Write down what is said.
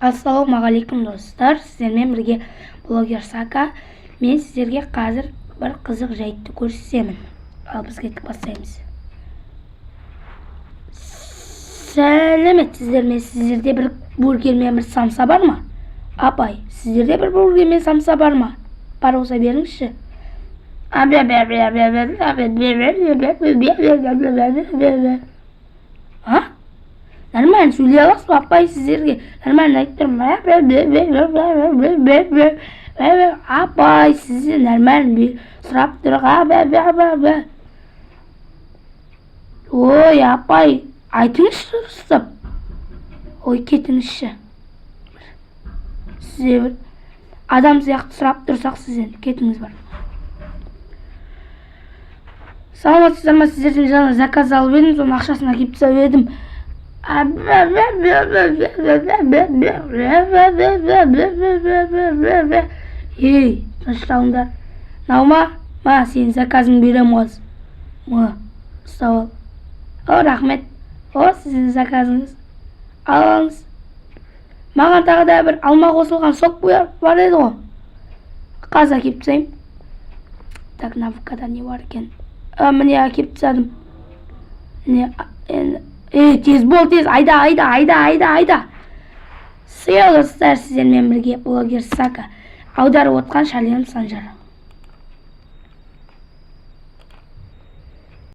Ассалаумағалейкум, достар! Сіздермен бірге блогер Сака. Мен сіздерге қазір бір қызық жайтты көрсетемін. Ал біз кеттік, бастаймыз. Сәлеметсіздер ме? Сіздерде бір бургер мен бір самса бар ма? Апай, сіздерде бір бургер мен самса бар ма? Бар болса, беріңізші. А, нормально сөйлей аласыз ба, апай? Сіздерге нормально айтып тұрмын. Апай, сізден нормально сұрап тұр. Ой, апай, айтыңызшы дұрыстап. Ой, кетіңізші. Сізге бір адам сияқты сұрап тұрсақ, сізден кетіңіз бар. Саламатсыздар ма? Сіздерден жаңа заказ алып едім, соның ақшасын әкеліп тастап едім. Ей, тынышталыңдар. Мынау ма? Ма, сенің заказыңды беремін қазір. Ма, ұстап ал. О, рахмет. О, сіздің заказыңыз, алыңыз. Маған тағы да бір алма қосылған сок бар еді ғой, қазір әкеліп тастаймын. Так, навыкада не бар екен? А, міне, әкеліп тастадым. Міне, енді ей, тез бол, тез, айда, айда, айда, айда, айда. Все, достар, сіздермен бірге блогер Сака, аударып отқан Шалем Санжар.